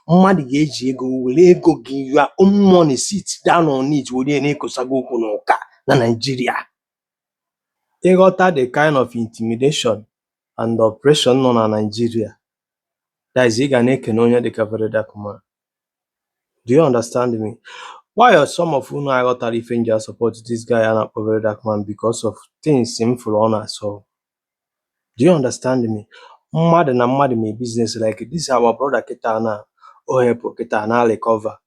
Mmadụ ga-eji ego, were ego gị, your own money, sit down on it, were na-ekosago okwu n'ụka na Nigeria. Ịghọta the kind of intimidation and oppression nọ na Nigeria, that is, ị ga na-ekene onye dịka Very Dark Man. Do you understand me? Why are some of unu aghọtara ife m ji support this guy a na-akpọ Very Dark Man? Because of things m fụrụ ọ na-solve. Do you understand me? Mmadụ na mmadụ mee business, like this our brother kịta na o help kịta na recover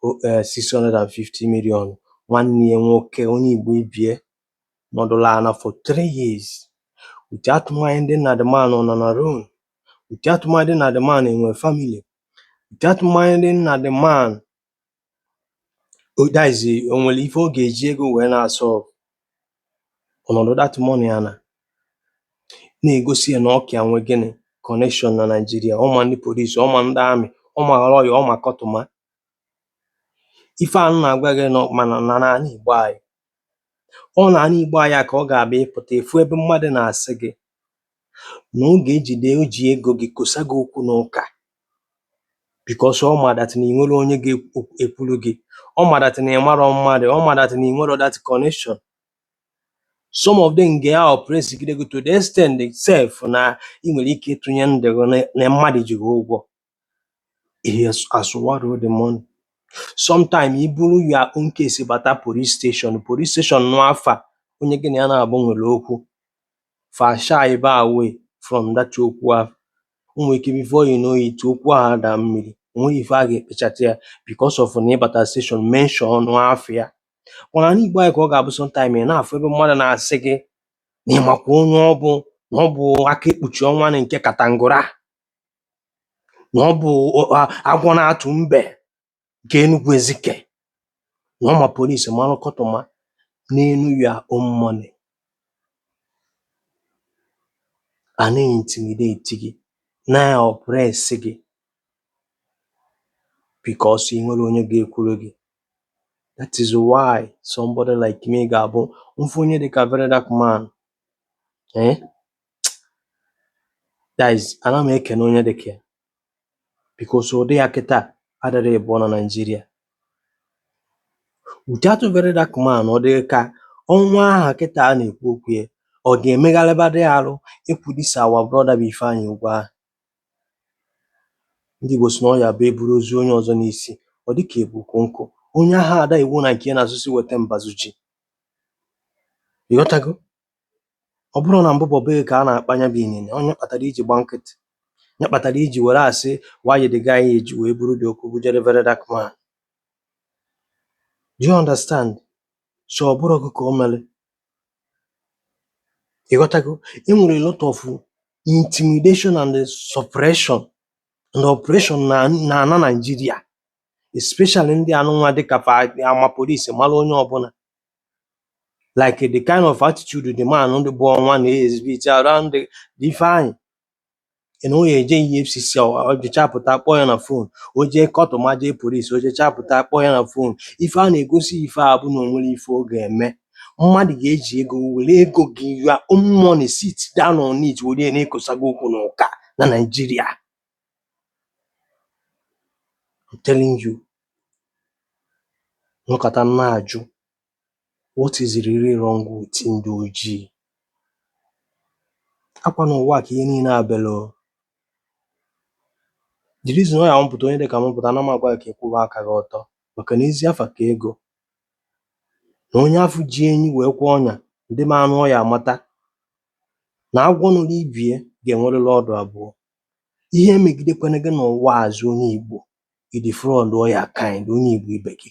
650 million nwanne ya nwoke, onye Igbo ibie nọdụrụ ana for 3 years without minding na the man nọ na loan, without minding na the man enwe family, without minding na the man, oh, that is, o nwere ife ọ ga-eji ego wee na-solve ọnọdụ. That money ana na-egosi ya na ọ ka nwe gịnị connection na Nigeria, ọma ndị police, ọma ndị army, ọma lawyer, ọma kọtụma. Ife a m na-agwa gị nọ mana na n'ala Igbo anyị, ọ n'ala Igbo anyị a ka ọ ga-abịa ịpụta efu ebe mmadụ na-asị gị na ọ ga-ejide o ji ego gị kosa gị okwu n'ụka, because ọ ma that na ị nwere onye ga-ekwuru gị, ọ ma that na ị marọ mmadụ, ọ ma that na ị nwero that connection. Some of them ga-oppress gide gị to the extent sef na ị nwere ike ịtụnye ndụ gị na mmadụ ji gị ụgwọ. He has swallow the money. Sometime i buru your own case bata police station, police station nụ afa onye gị na ya na-abụ nwere okwu, fa shy away from that okwu ahụ. O nwere ike, before you know it, okwu ahụ ada mmiri, o nweghị ife a ga-ekpechata ya because of na ịbata station mention afa ya. Mana n'ala Igbo anyị ka ọ ga-abụ sometime ị na-afụ ebe mmadụ na-asị gị na ị makwa onye ọ bụ, na ọ bụ aka ekpuchi ọnwa na nke katangura, na ọ bụ agwọ na-atụ mbe nke Enugu Ezike, na ọ ma police mara kọtụma n'enu your own money a na-intimidate gị, na-oppress gị, because ị nwere onye ga-ekwuru gị. That is why somebody like me ga-abụ mfu onye dịka Very Dark Man, eh, that is, ana m ekene onye dịka ya, because ụdị ya kịta adịrị ịbụọ na Nigeria. Without Very Dark Man, ọ dị ka ọnwa ahụ kịta a na-ekwu okwu ya, ọ ga-emegharịbadị arụ ịkwụ this our brother bụ Ifeanyi ụgwọ ahụ. Ndị Igbo sị na ọ ya bụ eburu ozu onye ọzọ n'isi, ọ dịka ebukwu nkụ onye ahụ ada iwu na nke ya na-asụsị weta mbazụ ji. Ịghọtago? Ọ bụrụ na mbụ bụ be ka a na-akpa nya bụ inine, onye kpatara iji gba nkịtị, ya kpatara iji were asị why the guy eji wee buru dị okwu bujere Very Dark Man. Do you understand? So ọ bụrụ gị ka o mere. Ịghọtago? E nwere a lot of intimidation and suppression and oppression na ana Nigeria, especially ndị anụnwa dịka fa ama police mara onye ọbụla, like the kind of attitude the man ndị bụ ọnwa na-exhibit around the Ifeanyi na o ya eje EFCC, ọ jechapụta kpọọ ya na phone, o jee kọtụma, jee police, o jechapụta kpọọ ya na phone. Ife a na-egosi ife a bụ na o nwere ife ọ ga-eme. Mmadụ ga-eji ego, were ego gị, your own money, sit down on it, were na-ekosago okwu n'ụka na Nigeria. I'm telling you, nọkọta na-ajụ, what is really wrong with ndị ojii akwa n'ụwa ka ihe niile a bịara o. The reason why amụpụta onye dịka mụpụta na m agwa gị ka ị kwụba aka gị ọtọ, maka na ezi afa ka ego na onye afụ ji enyi wee kwụọ ọnya ndị ma anụ ọya amata na agwọ nụrụ ibie ga-enwerịrị ọdụ abụọ. Ihe emegidekwana gị n'ụwa azụ onye Igbo, i defraud ya kind onye Igbo ibe gị,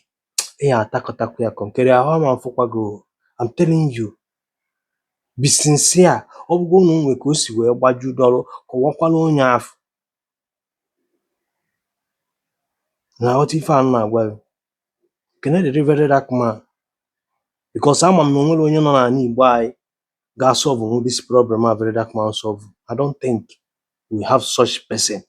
ị ya atakọtakwa ya kọnkịrị ahụ ama mfụkwa gị o. I'm telling you, be sincere. Ọ bụgo na o nwee ka o si wee gbaju dọrọ, kọwakwala onye afụ na-aghọta ife a m na-agwa gị. Kene dịrị Very Dark Man, because ama m na o nwere onye nọ n'ala Igbo anyị ga-solve this problem a Very Dark Man solve. I don't think we have such person.